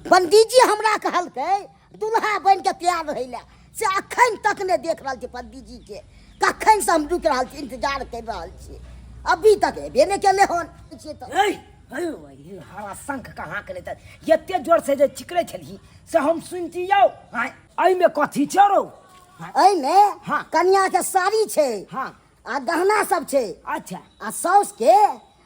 पंडीजी हमरा कहलकै दुल्हा बनि के तैयार रहै लए, से अखन तक नहि देख रहल छी पंडीजी के। कखन से हम रुकि रहल छी, इंतजार करि रहल छी, अभी तक एबे नहि केलै हन। छियै तऽ ऐ, ऐ, हरा शंख कहाँ के तऽ एते जोर से जे चिकरै छलही से हम सुनतियौ। आँय, एहिमे कथी छै रौ? एहिमे हाँ। कनिया के साड़ी छै। हाँ। आ गहना सब छै। अच्छा। आ साउस के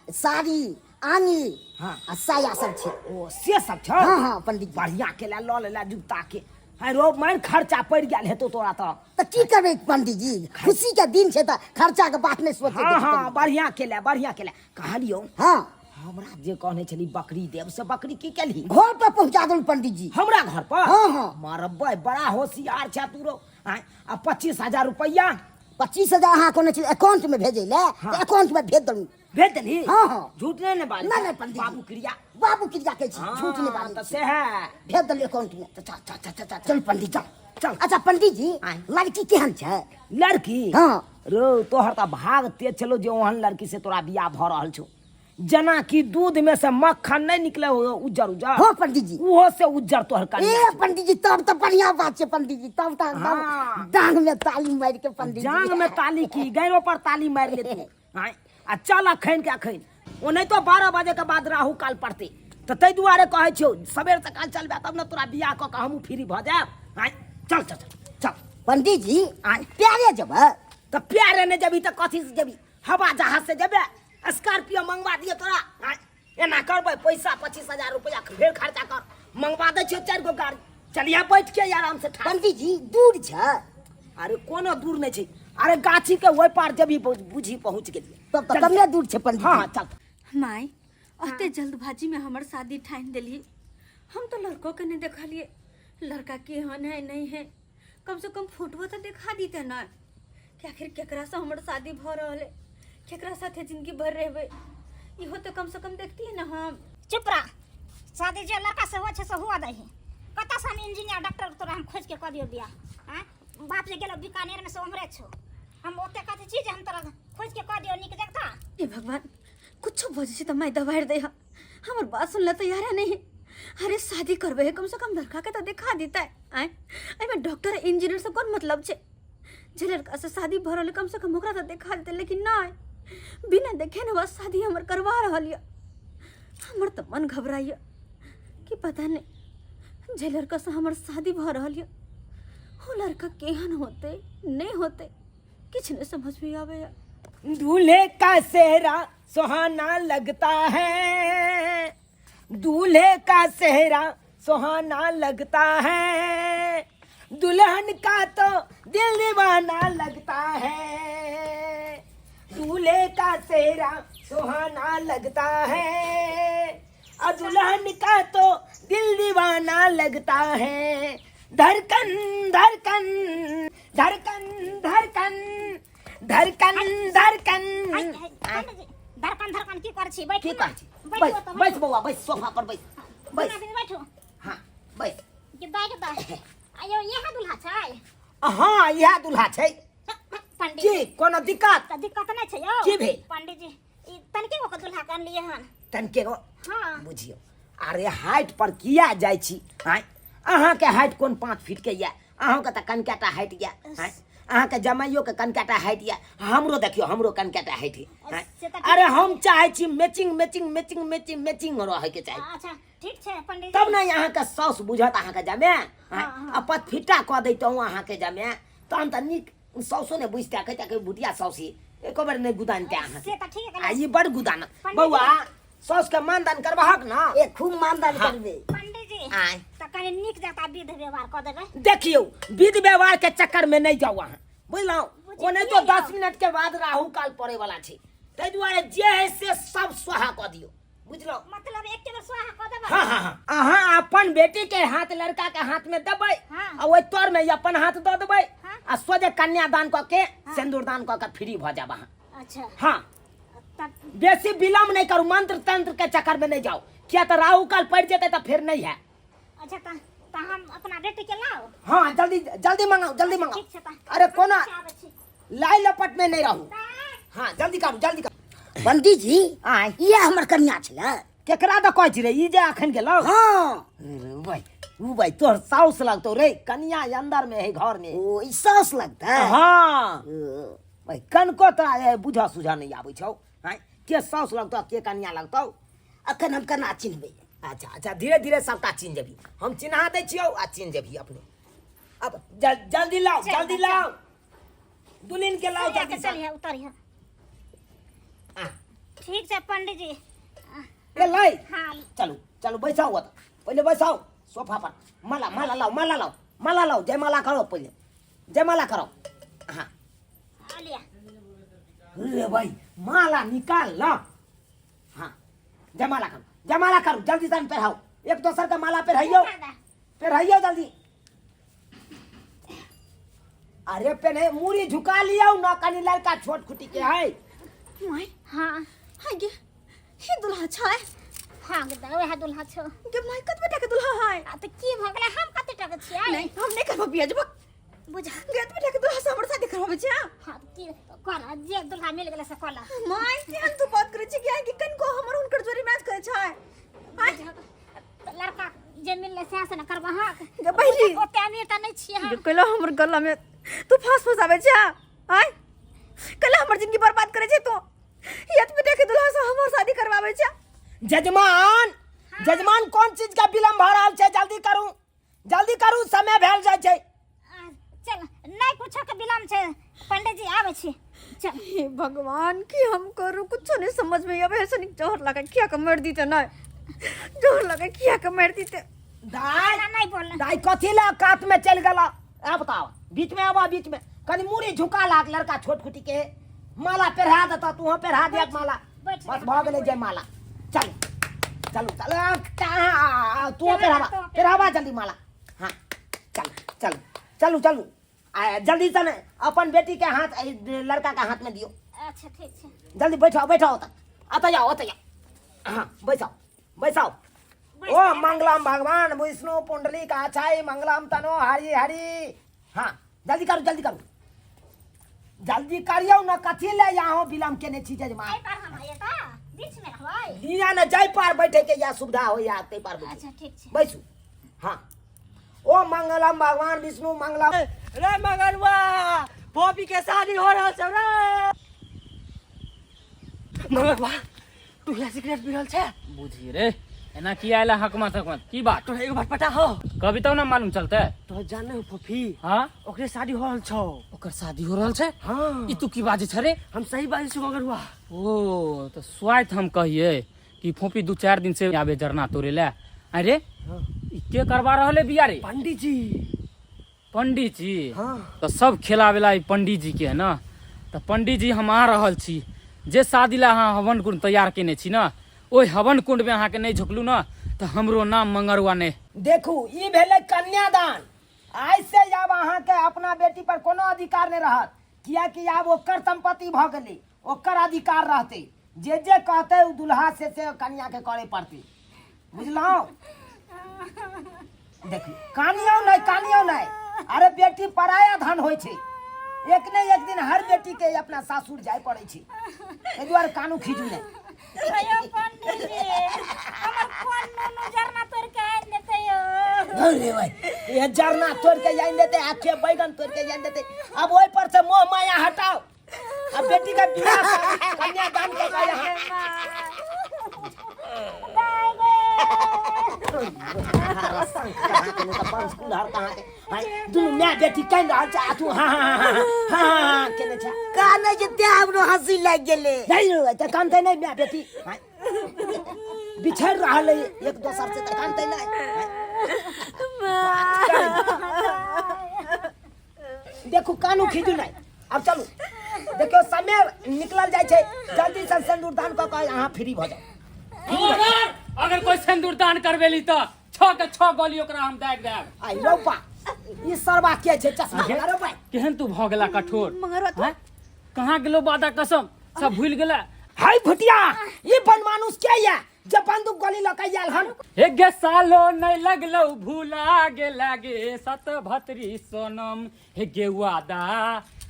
साड़ी, आंगी हाँ। आ साया सब छै। ओ से सब छै? हाँ, हाँ, पंडित जी। बढ़िया केला लऽ लेला जुत्ता के। हाय रो, मारि खर्चा पड़ि गेल हेतौ तोरा तऽ। तऽ की करबै पंडित जी, खुशी के दिन छै तऽ खर्चा के बात नहि सोचै। हाँ हाँ, बढ़िया केला, बढ़िया केला। कहलियौ। हाँ। हमरा जे कहने छली बकरी देब, से बकरी की केलही? घर पर पहुंचा देलहुँ पंडित जी। हमरा घर पर? हाँ, हाँ। मरबै, बड़ा होशियार छै तू रो। आँय, आ 25,000 रुपैआ? 25,000 अहाँ कहने छली अकाउंट में भेजै लए। हाँ। तऽ अकाउंट में भेज देलहुँ। भेज देलही? हाँ, हाँ। झूठ नहीं ने बाजै? नहीं, नहीं, पंडित जी। बाबू क्रिया। बाबू क्रिया कहै छी, झूठ नहीं हाँ, बाजै तऽ छी। से है। भेज देलियै अकाउंट में। तऽ चल चल चल चल चल। चल पंडित, चल। चल। अच्छा पंडित जी, आँय। लड़की केहन छै? लड़की? हाँ। रो तोहर तऽ भाग तेज छलो जे ओहन लड़की से तोरा बियाह भऽ रहल छौ, जेना कि दूध में से मक्खन नहीं निकले हो उज्जर उज्जर। हाँ पंडित जी। उहो से उज्जर तोहर कनिया ए छौ। पंडित जी, तब तऽ बढ़िया बात छै पंडित जी, तब तऽ एकदम हाँ। डांग में ताली मारि के पंडित जी। जांग में ताली की गैरो पर ताली मारि ले तू। आँय, आ चल अखन के अखन, ओ नहीं तो 12 बजे के बाद राहु काल पड़ते, तऽ ताहि दुआरे कहै छियौ सबेर सकाल चलबे तब ने तोरा बियाह कऽ के हमहूँ फ्री भऽ जायब। आँय, चल चल चल चल। पंडित जी, आँय। प्यारे जेबै? तऽ प्यारे नहि जेबही तऽ कथी से जेबही? हवा जहाज से जेबे? स्कॉर्पियो मंगवा दियो तोरा। आँय, एना करबै पैसा 25,000 रुपया फेर खर्चा कर, मंगवा दै छियौ 4 गो गाड़ी, चलिया बैठ के आराम से ठाढ़। पंडित जी दूर छै? अरे कोनो दूर नहि छै, अरे गाछी के ओहि पार जेबही बुझी पहुँच गेलियै। तब तऽ चल। कमे दूर छै पंडित हाँ, जी। चल। माय, अते जल्दबाजी में हमर शादी ठानि देली, हम तो लड़को के नहीं देखलिए, लड़का केहन है नहीं है, कम से कम फोटो तो देखा दीते ना कि आखिर केकरा से हमर शादी भ रहल है, केकरा साथे जिंदगी भर रहबे, इहो तो कम से कम देखती है ना हम। चुप रह, शादी जे लड़का से हुआ छै से हुआ दही, कतऽ से हम इंजीनियर डॉक्टर तोरा हम खोज के कऽ दियौ बियाह? आँय, बाप जे गेलो बीकानेर में से उम्हरे छौ, हम ओते कथी छी जे हम तोरा खोज के कऽ दियौ नीक जगता। हे भगवान, कुछो बजै छै तऽ माय दबारि दै है, हमर बात सुनला तैयार नहीं। अरे शादी करबे है, कम से कम लड़का के तो देखा देता है। आय, एहिमे डॉक्टर इंजीनियर से कोन मतलब छै? जे लड़का से शादी भऽ रहल है, कम से कम ओकरा तो देखा देते, लेकिन नहीं, बिना देखे ने बस शादी हमर करवा रहल यऽ। हमर तऽ मन घबराइए कि पता नहीं जे लड़का से हमर शादी भऽ रहल यऽ ओ लड़का केहन होते नहीं होते, किछु नहीं समझ में आबैया। दूल्हे का सेहरा सुहाना लगता है, दूल्हे का सेहरा सुहाना लगता है, दुल्हन का तो दिल दीवाना लगता है, दूल्हे का सेहरा सुहाना लगता है, और दुल्हन का तो दिल दीवाना लगता है। धड़कन धड़कन धड़कन धड़कन धड़कन धड़कन। धड़कन धड़कन की कर छी? बैठू की ना। कहै छी? बैठू बैस ओतऽ, बैस बौआ, बैस सोफा पर, बैस बैस। दुनू आदमी बैठू। हाँ बैस। गिद्दा गिद्दा आयो, इएह दुल्हा छै? हाँ इएह दुल्हा छै। पंडित की जी। कोनो दिक्कत? तऽ दिक्कत नहि छै यौ। की भेल? पंडित जी, ई तनिके गो के दुल्हा के अनलियै हन। तनिके गो? हाँ। बुझियौ, अरे हाइट पर किया जाइ छी? आँय, अहाँके हाइट कोन 5 फीट के यऽ? अहूँके तऽ कनिकाटा हाइट यऽ। आँय, अहाँके जमाइयो के कनिकाटा हाइट यऽ, हमरो देखियौ, हमरो कनिकाटा हाइट यऽ। आँय, से तऽ ठीक। अरे हम चाहै छी matching matching matching matching matching रहैके चाही। अच्छा ठीक छै पंडित तब जी। ने अहाँके साउस बुझत अहाँके जमे। आँय, हाँ, हाँ। आ पतफिटा कऽ दैतहुँ अहाँके जमे, तहन तऽ नीक साउसो ने बुझतै, कहितै कि भुटिया साउसी एको बेर नहि गुदानतै अहाँके। से तऽ ठीक आ ई बड़ गुदानत। पंडित जी। बौआ, साउस के मानदान करबहक ना? ए खूब मानदान हाँ। करबै। पंडित जी। आँय। तऽ कनि नीक जकाँ विध व्यवहार कऽ देबै। देखियौ, विध व्यवहार के चक्कर में नहीं जाउ अहाँ, बुझलहुँ? बुझि ओनाहितो गेलियै यौ। 10 मिनट के बाद राहु काल पड़े वाला छै, ताहि दुआरे जे है से सब स्वाहा कऽ दियौ, बुझलहुँ? मतलब एक बेर स्वाहा कऽ देबै? हाँ हाँ हाँ, अहाँ अपन बेटी के हाथ लड़का के हाथ में देबै। हाँ। आ ओहि तर में अपन हाथ दऽ देबै। हाँ। आ सोझे कन्यादान कऽ के, सिंदूरदान कऽ के फ्री भऽ जाब अहाँ। अच्छा। हाँ। तब बेसी विलम्ब नहीं करू, मंत्र तंत्र के चक्कर में नहीं जाओ, किया तो राहु काल पड़ जेते तो फिर नहीं है। अच्छा तऽ हम अपना बेटी के लाउ। हाँ जल्दी जल्दी मंगाओ, जल्दी मंगाओ। ठीक छै तऽ। अरे कोना आबै छी। लाई लपट में नहीं रहू। दाइ। हाँ जल्दी करू, जल्दी करू। पंडित जी। आँय। इएह हमर कन्या छलै। केकरा दऽ कहै छी रे ई जे अखन गेलौ हाँ अरे भाई उ भाई तोहर साउस लगतौ रे कनिया अंदर में है घर में ओ ई साउस लगता है हाँ ओ, भाई कनको तोरा बुझऽ सुझऽ नहीं आबै छौ आँय के साउस लगतौ के कनिया लगतौ अखन हम केना चिन्हबै अच्छा अच्छा धीरे धीरे सबटा चिन्ह जेबही हम चिन्हा दै छियौ आ चिन्ह जेबही अपने अब जल्दी लाओ चल, जल्दी चल। लाओ दुल्हन के लाओ चलिए जल्दी से। चलिए उतरिए आ, ठीक छै पंडित जी ए लाई हाँ चलू चलू बैसाउ ओतऽ पहिले बैसाउ सोफा पर माला माला लाओ माला लाओ माला लाओ जयमाला करो पहिले जयमाला करो हाँ आ लिया रे भाई माला निकाल ना हाँ जयमाला करो जयमाला करो जल्दी से पहराओ एक दोसर के माला पहराइयो पहराइयो जल्दी अरे पहने मूड़ी झुका लियो ना कनी लड़का छोट खुटी के है my हाँ हाय गे हे दुल्हा छै हाँ गे दाइ वएह दुल्हा छौ गे my कतबे टाके दुल्हा है आ तऽ की भऽ गेलै हम कते टका छियै नहीं हम नहीं करबो बियाह जब बुझा गे एतबे टाके दुल्हा से हमर शादी करबाबै छै हाँ? हाँ तऽ की कर जे दुल्हा मिल गेलै से कऽ लऽ my केहन तू बात करै छी कि आइ के कनको हमर हुनकर जोड़ी मैच करै छै आइ बुझा तऽ लड़का जे मिललै सएह से ने करबहक गे बहिनी ओते अमीर तऽ नहि छियै हम गे कैला हमर गला में तू फांस फंसाबै छै हाँ? आइ कैला हमर जिंदगी बर्बाद करै छै तू एतबे टाके दुल्हा से हमर शादी करबाबै छै जजमान जजमान कोन चीज के विलम्ब भऽ रहल छै जल्दी करू जल्दी करू समय भेल जाइ छै आ, चल नहि कुछो के विलम्ब छै पंडित जी आबै छी चल हे भगवान की हम करू कुछो नहीं समझ में आवे ऐसे नहीं जोर लगा किया के मर दीते नहीं जोर लगा किया के मर दीते दाइ एना नहि बोल दाइ कथी लए कात में चलि गेल आब तऽ आब बीच में आबऽ बीच में कनि मूड़ी झुका लाग लड़का छोट खुटी के माला पहिरा देतऽ तूहो पहिरा दियक माला बैठ बस भऽ गेलै जय माला चल चलू चल तू पहिरावा पहिरावा जल्दी माला हाँ चल चल चलू चलू आ जल्दी से ने अपन बेटी के हाथ लड़का के हाथ में दियो अच्छा ठीक छै जल्दी बैठाओ बैठाओ ओतऽ अतऽ जाओ ओतऽ जाओ हाँ बैसाओ बैसाओ ओ मंगलम भगवान विष्णु पुंडली काछाई मंगलम तनो हरि हरि हाँ जल्दी करू जल्दी करू जल्दी करियौ न कथी ले यहाँ विलम्ब केने छी जजमान एहि पर हम आइए तऽ बीच में रहबै लिया न जाहि पार बैठे के या सुविधा हो या ताहि पार बैठू अच्छा ठीक छै बैसू हाँ ओ मंगलम भगवान विष्णु मंगलम रे मगरुआ बॉबी के शादी हो रहल छै रे मगरुआ तू यहाँ सिगरेट पी रहल छै बुझी रे एना किया आयल हकमत हकमत की बात तोरा एगो बात पता हो कभी तब ना मालूम चलते तोरा जाने हो फफी हाँ ओकरे शादी हो रहल छौ ओकर शादी हो रहल छै हाँ ई तू की बाजै छ रे हम सही बाजै छी मगरुआ ओ तऽ स्वाइत हम कहिए कि फोपी दू चारि दिन से आबे जरना तोड़े ले अरे ई के करवा रहल है बिया रे पंडित जी पंडित जी हाँ तऽ सब खेला वेला ई पंडित जी के है ना तऽ पंडित जी हम आ रहल छी जे शादी ला अहाँ हवन कुंड तैयार केने छी ना ओहि हवन कुंड में अहाँके नहि झोकलू ना तऽ हमरो नाम मंगरुआ नहि देखू ई भेलै कन्यादान आइ से आब अहाँके अपना बेटी पर कोनो अधिकार नहि रहत कियाकि आब ओकर सम्पत्ति भऽ गेलै ओकर अधिकार रहतै जे जे कहतै ओ दुल्हा से कनियाके करे पड़तै बुझलहुँ देखियौ कानियौ नहि कानियौ नहि अरे बेटी पराया धन होइ छै एक ने एक दिन हर बेटी के अपना सासुर जाय पड़ै छै एहि दुआरे कानू खींचू नहि अयो पंडित जी हमर कोन नुनू जरना तोड़ के आनि देतै यौ अरे भाई ये जरना तोड़ के आनि देतै आ के बैगन तोड़ के आनि देतै अब ओहि पर से मोह माया हटाओ अब बेटी का बियाह कर, कन्यादान कर के यहाँ दुनू माय बेटी कानि रहल छै आ तू हाँ हाँ हाँ हाँ हाँ केने छै कानै छै तें हमरो हँसी लागि गेलै नहीं रे तऽ कानतै नहि माय बेटी बिछड़ रहल है एक दोसर से तऽ कानतै नहि देखू कानू खींचू नहि आब चलू देखियौ समय निकलल जाइ छै जल्दी से सिन्दूर दान कऽ कऽ अहाँ फ्री भऽ जाउ अगर कोई सिंदूर दान करबेली तऽ छह के छह गोली ओकरा हम दागि देब आई रौपा ई सरबा के छै चश्मा वाला रौ भाई केहन तू भऽ गेला कठोर मगर हैं? कहाँ गेलो वादा कसम सब भूल गेला हाय भुटिया ई बनमानुस के या जे बंदूक गोली लऽ के आयल हन। हे गे सालो नहीं लगलो भूला गे लागे सत भतरी सोनम, हे गे वादा,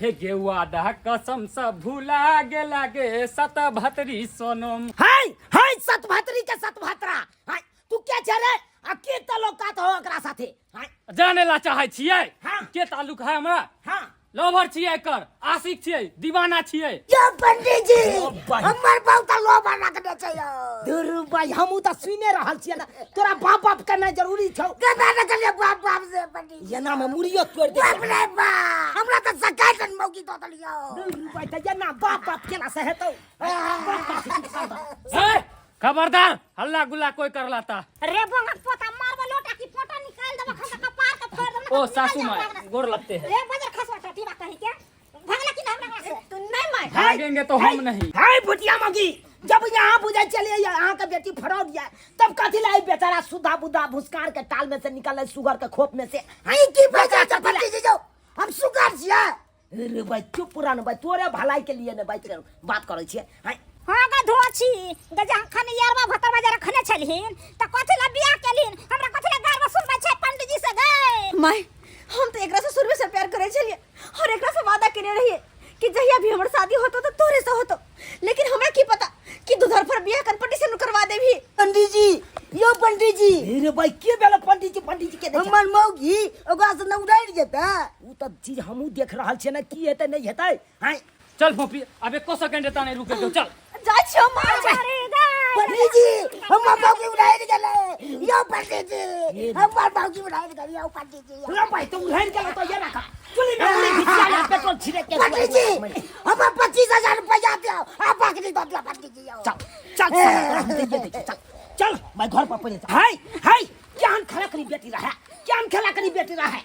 हे गे वादा कसम सब भूला गे लागे सत भतरी सोनम। हाय हाय सत भतरी के सत भतरा, हाय तू के छे रे आ के ताल्लुकात हो एकरा साथे? हाय जाने ला चाहे छियै? हाँ। के ताल्लुक है हमरा? हाँ। लवर छियै एकर, आशिक छियै, दीवाना छियै। यो पंडित जी, ओ भाई। हमर बहुत लोभा रखने छै यौ। धुर भाई, हमहूँ तऽ सुने रहल छियै ने, तोरा बाप बाप करनाइ जरूरी छौ। केना ने करियै बाप बाप से पंडित जी? एना में मुड़ियो तोड़ि दे। बाप रे बाप, हमरा तऽ सकाइ जन मौगी दऽ देलियौ। धुर भाई, तऽ एना बाप बाप केला से हेतौ? बाप बाप से किछु करतौ। ए, खबरदार हल्ला गुल्ला कोई कर लाता। रे बंगक पोता, मारबो लोटा की पोटा निकाल देबो, खसा कपार के फोड़ देबो। ओ सासू माँ गोर लगते हैं। रे बजर खसवा टटीबा कहीं के भगला की ना हमरा से। तू नहीं मार। भागेंगे तो हम नहीं। हाय भुटिया मगी, जब यहाँ बुझे चलिए यहाँ के बेटी फरौड जाए तब कथी लाई बेचारा सुधा बुधा भुसकार के टाल में से निकल सुगर के खोप में से। हाय की बेचारा पंडित जी जो हम सुगर छियै। अरे भाई चुप पुरान भाई, तोरे भलाई के लिए ने भाई बात करै छियै। हाय हाँ गा धो छी गे, जहाँ खने यारवा भतरवा जरा खने छलहिन त कथी ला बियाह केलिन, हमरा कथी ला गारवा सुनबै छै पंडित जी से गे? माय, हम तो एकरा से शुरू से प्यार करे छलिए और एकरा से वादा केने रहिए कि जहिया भी हमर शादी होतो तो तोरे से होतो, लेकिन हमरा की पता कि दुधर पर बियाह कनपट्टी से करवा देबी। पंडित जी, यो पंडित जी। अरे भाई के भेल पंडित जी? पंडित जी के देख हमर मौगी ओकरा से न उड़ारि जेतै। उ त चीज हमहूँ देख रहल छियै ने, की हेतै नहीं हेतै। हाय चल फोफी, अब एको सेकंड एता नहीं रुके दो, चल जाइ छियौ मार। अरे गाय पंडित जी, हमर मौगी उड़ारि गेलै। यो पंडित जी, हमर मौगी उड़ारि गेलै। यो पंडित जी, राम भाई तो उड़ारि गेल तो ये रखा चुली में मुड़ी घिचिया ले पेट्रोल छिड़क के। पंडित जी, हमर 25,000 रुपया दियो आ बकरी दऽ दियो पंडित जी। चल चल साला, तोरा हम दैये दै छियौ, चल चल भाई घर पर पहिले चल। हाय हाय केहन खेला करी बेटी रहे, केहन खेला करी बेटी रहे।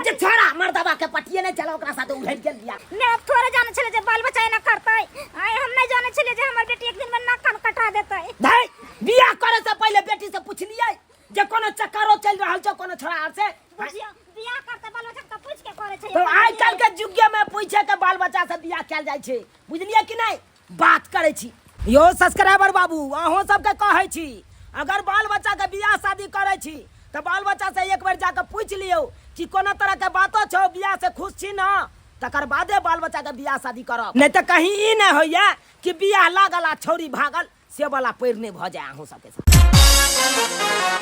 जे छोड़ा मर्दबा के पटिए नहीं चला ओकरा साथे उड़ारि गेल बियाह। ने अब थोड़े जाने छले जे बाल बच्चा एना करतै। आइ हम नहीं जाने छले जे हमर बेटी एक दिन में नाक कान कटा देतै। भाई बियाह करे से पहिले बेटी से पूछलियै जे कोनो चक्करो चल रहल छौ कोनो छोड़ा आर से? बुझियौ बियाह करतै बाल बच्चा के पूछ के करे छै। तो आइ काल्हि के युग में पूछे के बाल बच्चा से बियाह कयल जाइ छै, बुझलियै कि नहीं? बात करै छी यो सब्सक्राइबर बाबू, अहूँ सबके कहै छी अगर बाल बच्चा के बियाह शादी करै छी तऽ बाल बच्चा से एक बेर जाके पूछि लियौ कि कोनो तरह के बातो छौ, बियाह से खुश छी ना, तकर बादे बाल बच्चा के बियाह शादी करब। नहीं तऽ कहीं ई नहि होइए कि बियाह लागल आ छौरी भागल, से वाला पैर नहि भऽ जाय अहूँ सबके साथ।